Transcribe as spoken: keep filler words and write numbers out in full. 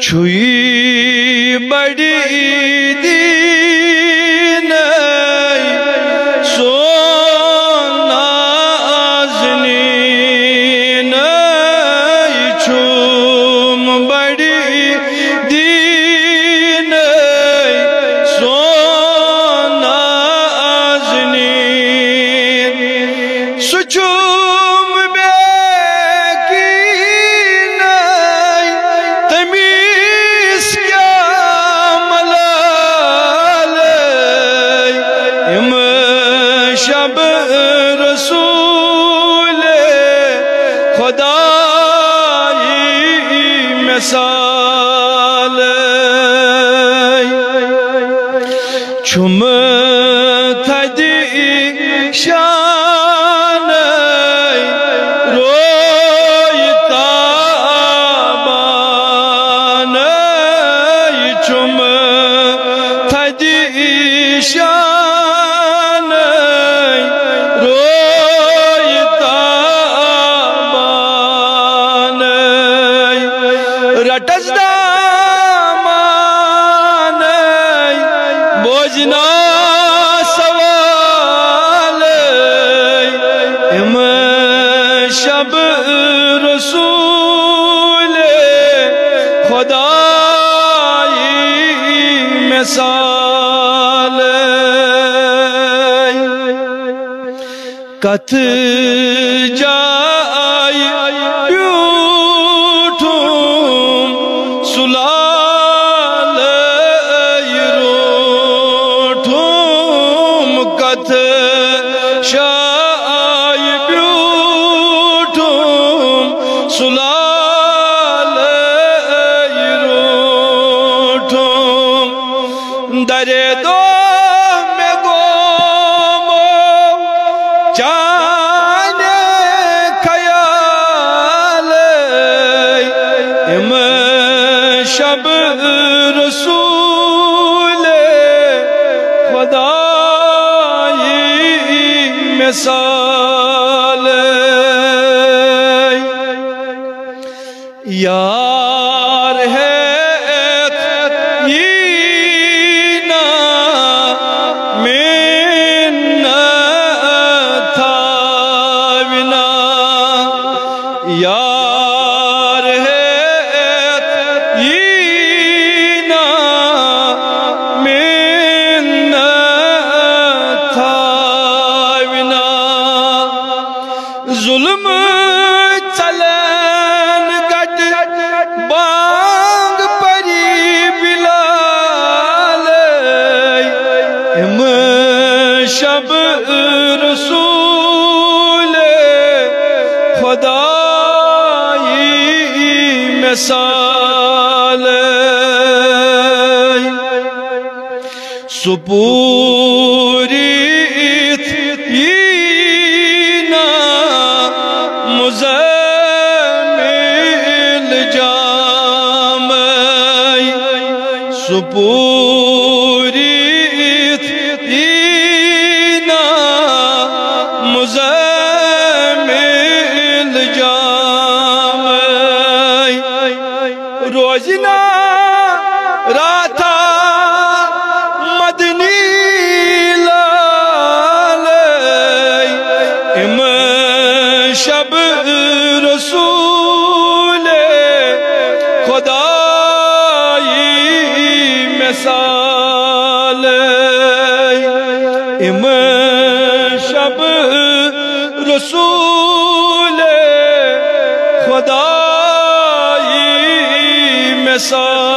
چھُے بڑِ دیٖنَے سون نازنیٖنَے، چھُم بڑِ دیٖنَے سون نازنیٖن۔ سُہ چھُم بے یقیٖنَے، تٔمِس کیٛاہ ملالَے، یِم شب رسول خدائی مثالَے۔ چھُم تھدِ شانَے روے تابانَے، چھُم تھدِ شانَے روے تابانَے۔ رٹس دامانَے، بوزنا سوالَے، یِم شب رسول خدائی مثالَے۔ کتھ جایہِ بیوٗٹھُم سُلالَے روٗٹھُم، کتھ جایہِ بیوٗٹھُم سُلالَے روٗٹھُم۔ درے دو مےٚ گومو چانہِ خیالَے، یِم شب رسول خدائی مثالَے۔ یار ہیتھ یی نا مِنت تھاوِنا، یار ہیتھ یی نا مِنت تھاوِنا۔ ظلم ژلن گٹ بانگ پری بلال، ام شب رسول خدائی مثال۔ سُہ پوٗرِتھ یی نا مُزَمِّل جامَے، سُہ پوٗرِتھ یی نا مُزَمِّل جامَے۔ روزِ نا راتھا مدنی لالے، ام شب رسول خدائی مثال، ام شب رسول خدائی مثال۔